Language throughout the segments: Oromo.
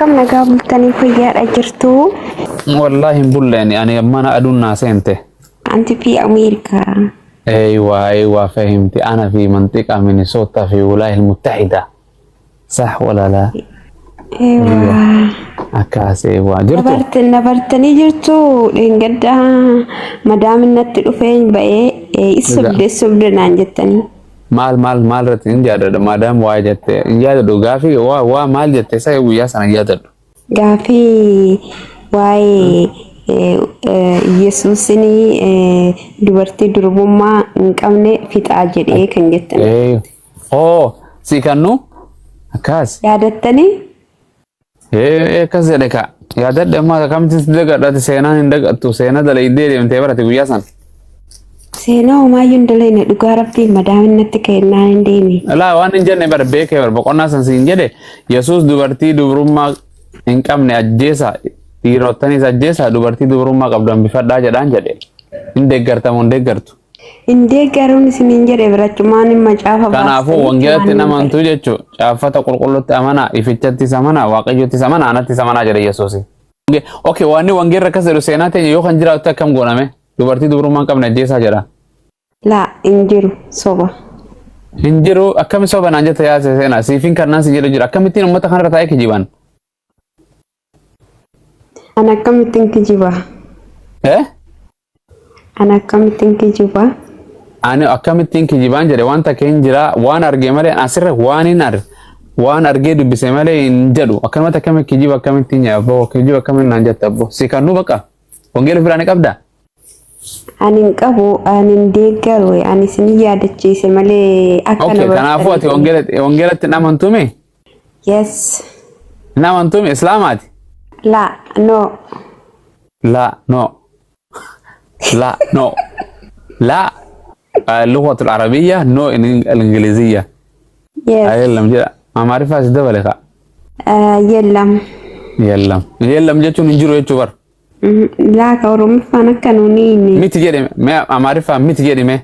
Akkam nagaa bultanii fayyaadha jirtu. Wallaahi hin bulleeni ani mana aduun naa seente. Anti fi Ameerikaa. أيوة أيوة فهمت أنا في منطقة مينيسوتا في الولاية المتحدة صح ولا لا؟ Eewwa. أكاس أيوة جرتو Na bartanii jirtu dheengadda madaamin natti dhufeen ba'ee Dhugaa. sobde sobde naan jettanii. Maal maal maal irratti hin yaadadhu maadaam waa jette hin yaadadhu gaafii waa waa maal jette isa guyyaa sana hin yaadadhu. Gaafii waa'ee Yesuusin dubartii durbummaa hin qabne fixaa jedhee kan jettan. Ee oo si kannu akkas Yaadattanii? ee akkas jedhe ka yaadadhe amma akkamitti si dagadhate seenaan hin dagattu seenaa dalaydee deemtee barate guyyaa sana. Seenaa homaayyuu hin dalayne dhugaa rabbii madaamin natti kennaan hin deeme. Laa waan hin jenne bar beekee bar boqonnaa san siin jedhe Yesuus dubartii dubrummaa hin qabne ajjeesa dhiirottanis ajjeesa dubartii dubrummaa qabdu hambifadhaa jedhaan jedhe hin deeggartamu hin deeggartu. Hin deeggaruun isiniin jedhe birachumaan hin macaafa Kanaafuu baastanii wangeelatti waan hin hin amantuu jechuun caaffata qulqulluutti amanaa ifichattis amanaa waaqayyottis amanaa anattis amanaa jedhe Yesuus. Okay waan wangeelli akkas jedhu seenaa teenya yoo kan jiraatu akkam gooname dubartii dubrummaa hin qabne ajjeesaa jedha. Laa hin jiru soba. Hin jiru akkami soba naan jette yaa seenaa siifin kannaan si jedhu jira akkamittiin uummata kanarra taa'ee kijiban. Ani akkamittiin kijiba? Eh? Ani akkamittiin kijiba? Ani akkamittiin kijibaan jedhe waan takka hin jira waan arge malee asirra waan hin arge waan argee dubbise malee hin jedhu akkanumatti akkami kijiba akkamittiin abbo kijiba akkamiin naan jette abbo si kannuu baqa wangeela biraa ni qabdaa. Ani hin qabu, ani hin deeggaru, ani isin yaadachiise malee akka na Okay kanaafuu ati bartaniif. wangeelatti hin amantuumi Yes. hin amantuumi islaamaati. Laa, no. La no la no la اللغة العربية no الإنجليزية. Yes. أيلم جدا أماريفا سيدبلك. Yelam. يلا يلا jechuun hin jiru jechuu bar. Laa ka Oromoffaan akka nuuni hin Miti jedhime mee Amaariffaan miti jedhime.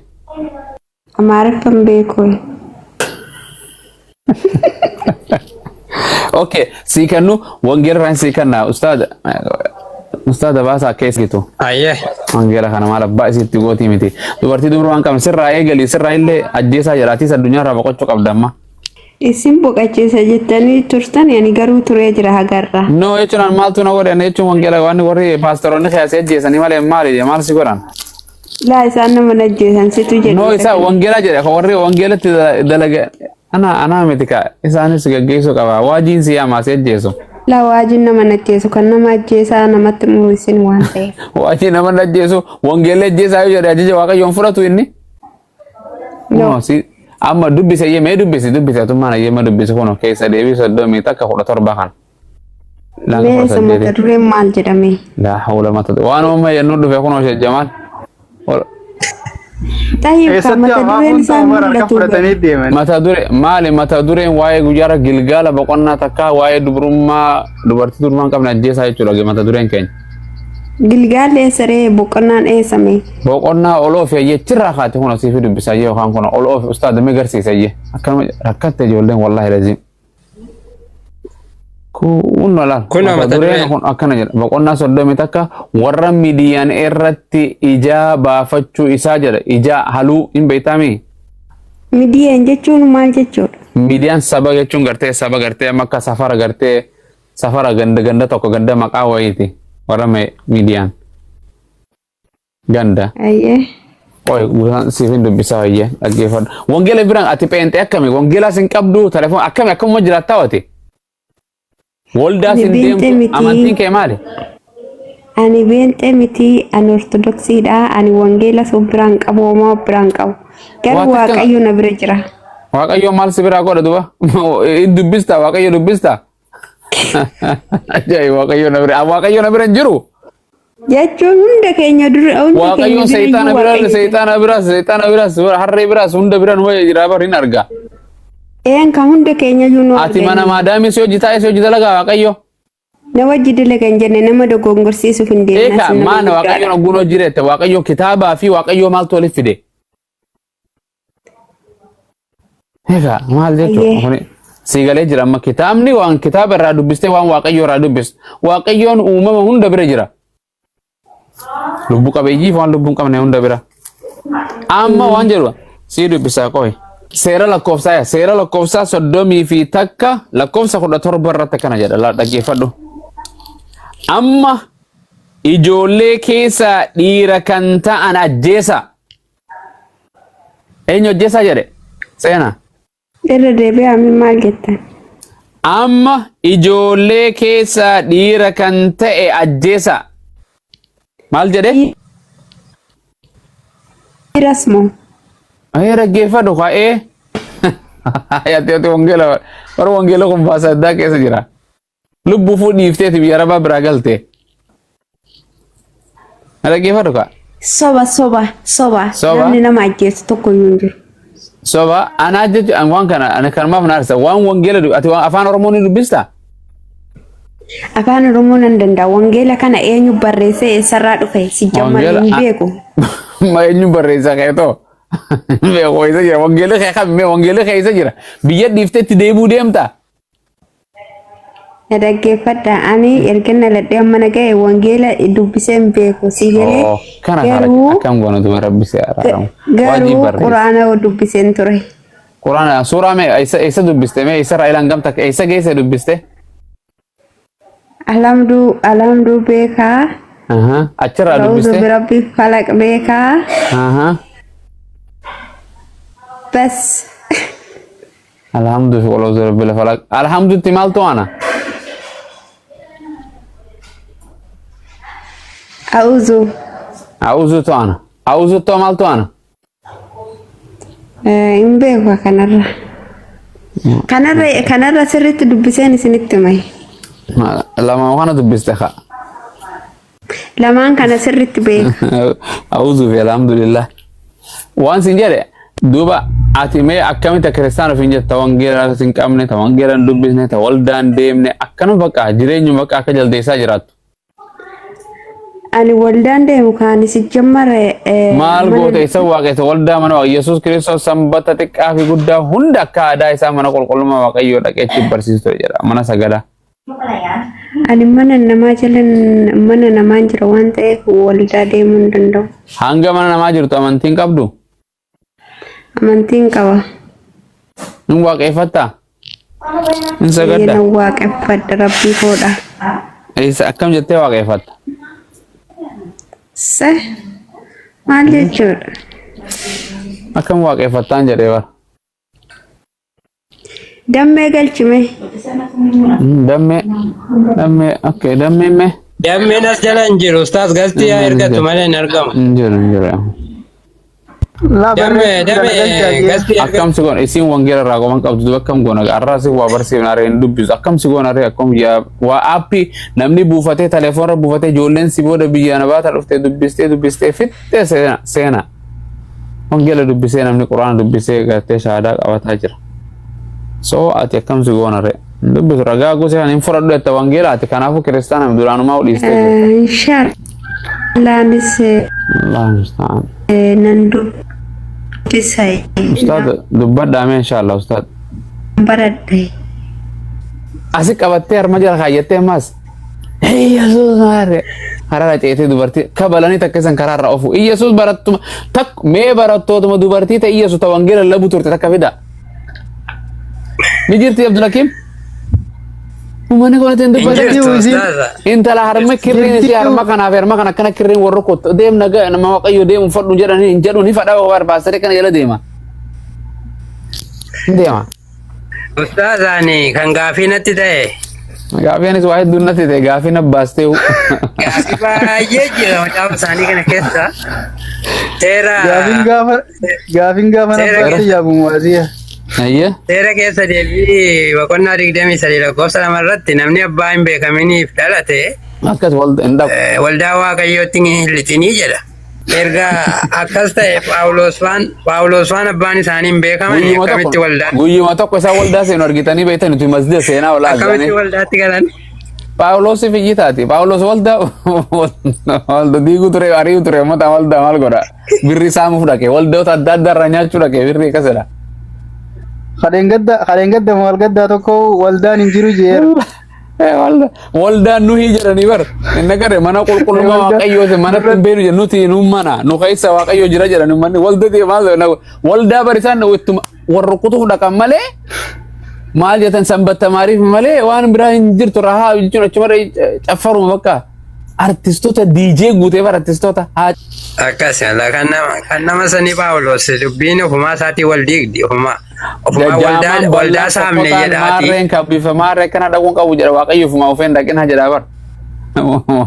Amaariffaan beeku. Okay, sii kennu wangeela irraan sii kenna ustaada ustaada baasaa akka eessitu. Ayyee. Wangeela kana maal abbaa isiitti gootii miti. Dubartii dubru waan qabne sirraa eegali sirraa illee ajjeesaa jedhaatis addunyaa irraa boqochuu qabda amma. Isin boqochiisa jettanii turtan ani garuu turee jira hagarra. No jechuun an maaltu na godhan jechuun wangeela waan warri paastoroonni keessa ajjeesanii malee maali maal si godhan. Laa isaan nama ajjeesan situ jedhu. No isa wangeela jedhe kan warri wangeelatti dalaga ana anaa miti ka isaanis gaggeessuu qaba waajiin si yaamaa si ajjeesu. Laa waajiin nama ajjeesu kan nama ajjeesaa namatti muru isin waan ta'eef. Waajii nama ajjeesu wangeelli ajjeesaa yoo jedhe ajaja waaqayyoon fudhatu inni. No. Kunoo si amma dubbise iyyee mee dubbisi dubbise atummaan iyyee ma dubbisi kunoo keessa deebii 37 kan. Langa Mee kudha isa mata saddeeti. dureen maal jedhame? Laa hawla mata waan uumama jennuu dhufe kunoo shee jamaal. Tayyib ka Keessatti mata dureen afaan isaa Umar harka mul'atu. fudhatanii deeman. Mata dure maali mata dureen waa'ee guyyaara gilgaala boqonnaa takkaa waa'ee dubrummaa dubartii durbaa hin qabne ajjeesaa jechuudha mata dureen keenya. Gilgaalli eessa ree boqonnaan eessame? Boqonnaa ol oofi ayyee achirraa kaate kun asii fi dubbisa ayyee yookaan kun ol oofi ustaad mee garsiisa ayyee akkanuma rakkatte ijoolleen wallaahi laziim. Kun laal Kunoo mata mata dureen dureen. kun akkana jedha boqonnaa 31 warra midiyaan irratti ijaa baafachuu isaa jedha ijaa haluu hin beektamii. Midiyaan jechuun maal jechuudha? Miidiyaan saba jechuun gartee saba gartee amma akka safara gartee safara ganda ganda tokko ganda maqaa wayiiti warra miidiyaan ganda. Ayyee. Oi gusaan siif hin dubbisaa wayyee dhaggeeffadhu. Wangeela biraan ati pheenxee akkami wangeelaa sin qabdu telefoon akkami akkamuma jiraattaa wati. Waldaa Ani sin beenxee deemtu miti. amantiin kee maali? Ani beenxee miti, ani ortodoksiidha, ani wangeela sun biraan qabu, homaa biraan qabu. Garuu Waan takka- Waaqayyo na bira jira. Waaqayyo maal si biraa godha duba? Dubbista Waaqayyo dubbista. Ajaa'iba Waaqayyo na bira Waaqayyo na bira hin jiru. Jechuun hunda keenya dura hunda keenya Waaqayyoon bira seexaana iyyuu bira Waaqayyo jira. seexaana biraas seexaana biraas harree biraas hunda bira numa jira bar hin arga. Een kan hunda keenya iyyuu nu Ati mana arganii. maadaamii si hojii taa'ee si hojii dalagaa Waaqayyo. Na wajji dalaga hin jenne nama dogongorsiisuuf hin deemna. Eeka Isin nama maana guddaadha. Waaqayyoon ogguun hojii reette Waaqayyo kitaabaa fi Waaqayyo maaltu walitti fide? Egaa maal jechuudha Ayyee. kuni Sii galee jira amma kitaabni waan kitaaba irraa dubbistee waan Waaqayyoo irraa dubbistu. Waaqayyoon uumama hunda bira jira. Lubbu qabeeyyii fi waan lubbuu hin qabne hunda bira. Amma waan jedhu sii dubbisaa qoy. Seera lakkoofsaa yaa seera lakkoofsaa 31 lakkoofsa 17 irratti akkana jedha laa dhaggeeffadhu. Amma ijoollee keessaa dhiira kan ta'an ajjeesa. Eenyu ajjeesaa jedhe? Seenaa. Irra deebi'aa mee maal jettan? Amma ijoollee keessaa dhiira kan ta'e ajjeesaa. Maal jedhe? Dhiiras moo? Ee dhaggeeffadhu ka'ee. Ati ati wangeela bara wangeela kun baasa addaa keessa jira. Lubbuu fuu dhiifteeti biyya arabaa biraa galte. Na dhaggeeffadhu kaa. Soba soba soba. Soba. Namni nama ajjeesu tokko iyyuu hin jiru. Soba anaa jechuun waan kana ana kanumaaf na aarsa waan wangeela ati waan afaan Oromoo ni dubbistaa? Afaan Oromoo nan danda'a. Wangeela kana eenyu barreessee eessarraa dhufe si jammar Wangeela hin beeku. Ma eenyu barreessaa keetoo? Beeku eessa jira? Wangeela kee kami? Mee wangeela kee eessa jira? Biyya dhiiftee itti deebi'uu deemtaa? Na dhaggeeffadha. Ani erga dhaladhee amma na ga'e wangeela dubbisee hin beeku. Si galee Oh, kana kana garuu akkam goona duba rabbi si araaramu. Waajib garuu barreessa. quraana dubbiseen ture. Quraana suuraa mee eessa eessa dubbiste mee eessa irraa ilaan gamta eessa geesse dubbiste? Alhamduu alhamduu beekaa. Aha, achirraa Ra'uuzu dubbiste? birabbi falaq beekaa. Aha. Bas. Alhamdu fi qul a'udhu birabbil falaq. Alhamdutti maaltu ana? A'uuzu. A'uuzutu ana. A'uuzutti maaltu ana? Hin beeku kanarra. Kanarra kanarra sirriitti dubbiseen isinitti hime. Lama kana dubbiste kaa. Lamaan kana sirriitti beeka. A'uuzu fi alhamdulillah. Waan sin jedhe duuba ati mee akkamitti kiristaana ofiin jetta wangeela hin qabne ta wangeela hin dubbisne ta waldaan deemne akkanuma bakka jireenyuma bakka akka jaldeessaa jiraattu. Ani waldaan deemu kaan si jammare. Maal goota isa waaqessa waldaa mana Waaqa Yesuus Kiristoos sanbata xiqqaa fi guddaa hunda akka aadaa isaa mana qulqullummaa Waaqayyoo dhaqee achi barsiisu ture jedha mana sagadaa. Ani mana namaa jala mana namaan jira waan ta'eef waldaa deemuu hin danda'u. Hanga mana namaa jirtu amantiin qabdu Amantiin qaba. hin waaqeffattaa? Hin sagaddaa? Nan waaqeffadha rabbii koodha. Eessa akkam jettee waaqeffatta? Se maal jechuudha? Akkam waaqeffattaan jedhee bara. Dammee galchime. Dammee dammee okay dammee mee Dammeen as jala hin jiru. Ustaas galtii haa Dammeen hin ergatu jiru. malee hin argamu. Hin jiru hin jiru. Laa Dammee barreessuu dammee galagalchaa jee. galtii Akkam ergatu. si goona isiin wangeela irraa qoman qabdu duba akkam goona arraa si waa barsiifna aree hin dubbisu akkam si goona aree akkam yaa waa aappii namni buufatee telefoonra buufatee ijoolleen si booda biyya na baata dhuftee dubbistee dubbistee fixxee seena seena. Wangeela dubbisee namni quraana dubbisee gartee shahaadaa qabataa jira. So ati akkam si goona ree? Hin dubbisu ragaa gosa kan hin fudhadhu jetta wangeela ati kanaafuu kiristaana duraanumaa dhiistee jirta. Inshaallah anis Allah musta'an. nan dubbisa. Ustaad dubbadhaa mee inshaallah ustaad. Baradhe. Asi qabattee harma jala kaayyattee ammas. Iyyasuus maarre. Harara ceetee dubartii kabalanii takka isan karaarra ofu. Iyyasuus barattuma tak mee barattootuma dubartii ta'e Iyyasuus ta wangeela labu turte takka fida. Ni jirti Abdulhakim? Uummanni kun ittiin Hin dubbatan. jirtu isiin. ustaaza. Intala harma kirriin isii harma kanaaf harma kana akkana kirriin warra kottu deemna ga'a nama waaqayyo deemu fadhu jedhanii hin jedhu ni fadha barbaasanii kana jala deema. Hin deema. Ustaazaan kan gaafii natti ta'e. Gaafii anis waa hedduun natti ta'e gaafii na baastee. Gaafii baay'ee jira macaafa isaanii kana keessa. Seera Gaafiin gaafa gaafiin gaafa na Seera baastee yaabumaasiya. Ayye. Seera keessa deebii boqonnaa 23 lakkoofsa 2 irratti namni abbaa hin beekaminiif dhalate Akkas wal hin dhaqu. Waldaa Waaqayyootti hin lixinii jedha. Erga akkas ta'e Phaawulos faan Phaawulos faan abbaan isaanii hin beekamani Guyyuma akkamitti tokko waldaa guyyuma tokko isaan waldaa seenu argitanii beektan nuti masjida seenaa olaa akkamitti isaanii. waldaatti galan? Phaawulos fi taati. Phaawulos waldaa walda diiguu ture ari'uu ture uummata waldaa maal godha? Birri saamuuf dhaqe waldoota adda addaa irraa nyaachuu dhaqe birri akkasidha. Kadheen gadda wal gaddaa tokko waldaan hin jiru jeera. Waldaan nuhi jedhanii bar inni gare mana qulqullummaa waaqayyooti manatti hin beenu jedhu nuti nu mana nu keessa waaqayyo jira jedhan manni waldati maal waldaa bar isaan ittuma warra kutuuf dhaqan malee maal jettan sanbatta maariif malee waan biraa hin jirtu rahaa jechuun achuma caffaruma bakka artistoota DJ guutee bar artistoota haa Akkas kan nama sanii Phaawulos dubbiin ofumaa isaatii wal diigdi ofumaa ofumaa waldaa Jajjaamaan waldaa bal'aan saamne tokko ta'an jedhaati. Maarreen kan bifa maarree kana dhaquun qabu jedha waaqayyo ofumaa ofeen dhaqina jedha bar.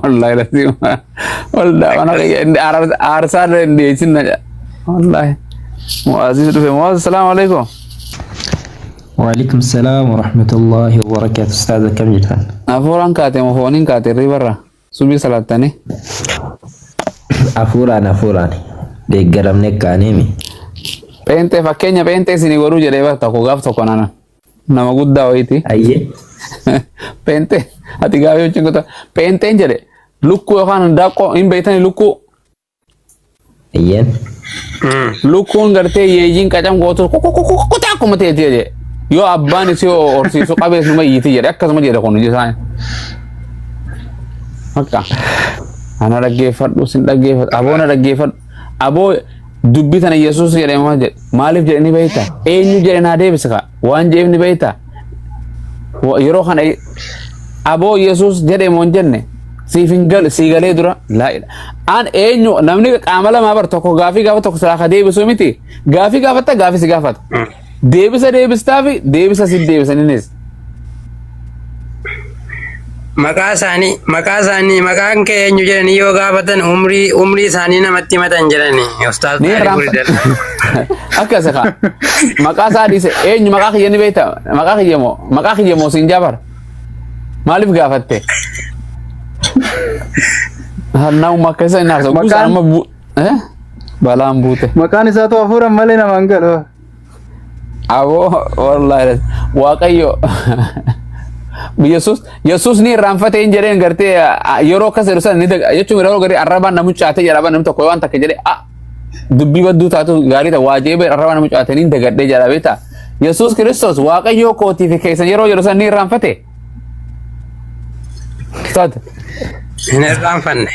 Wallaahi lasiima. Waldaa mana aarsaa hin dhiyeessin na jedha. Wallaahi. Mu'aazis dhufe. Mu'aaz salaamu alaikum. وعليكم السلام ورحمة الله وبركاته. أستاذ كم جدا. Hafuuraan kaate moo fooniin kaate ribarra. Subii salaattanii. Hafuuraan hafuuraan deeggaramne kaanemi. Pheenxee fakkeenya pheenxee isinii godhuu jedhee bar tokko gaaf tokko nana. Nama guddaa wayiiti. Ayyee. Pheenxee ati gaafii wajjin kutaa. Pheenxeen jedhe lukkuu yookaan handaaqqoo hin beektanii lukkuu. Ayyeen. Lukkuun gartee yeeyyiin qacam gootu kutaa akkuma ta'eeti jedhe. Yoo abbaan isii horsiisu qabees numa iyyiti jedhe akkasuma jedhe kun isaan. Bakka. Ana dhaggeeffadhu sin dhaggeeffadhu aboo na dhaggeeffadhu aboo dubbii tana Yesuus jedhe maal jedhe maaliif jedhe ni beekta eenyu jedhe naa deebisa ka waan jedheef ni beekta yeroo kana aboo Yesuus jedhe moo hin jenne siif hin galu sii galee dura laa ila an eenyu namni qaama lamaa bar tokko gaafii gaafa tokko silaa ka deebisuu miti gaafii gaafatta gaafii si gaafata deebisa deebistaa fi deebisa si deebisan innis. Maqaa isaanii maqaan kee eenyu jedhanii yoo gaafatan umrii isaanii namatti himatan jedhanii Ustaaz Ni Xaalii irraanfa. Gurguddaa. Akkas kaa. Maqaa isaa dhiise eenyu maqaa kiyya ni beekta maqaa kiyya moo maqaa kiyya moo siin jaabar maaliif gaafatte? Nama akka isa hin haasa'u. Maqaan- Amma balaan buute. Maqaan isaatu hafuuraan malee namaan galu. Aboo wallaahi waaqayyo Yesuus ni irraanfate hin jedheen gartee yeroo akkas jedhu sana ni jechuun yeroo garii arrabaan namu caate jedha namni tokko waan takka jedhe dubbii badduu taatu gaarii ta'a waajjibee arrabaan namu caate ni dagadhee jedha beektaa. Yesuus Kiristoos waaqayyo kootii fi keessan yeroo jedhu sana ni irraanfate. Ustaad. Hin irraanfanne.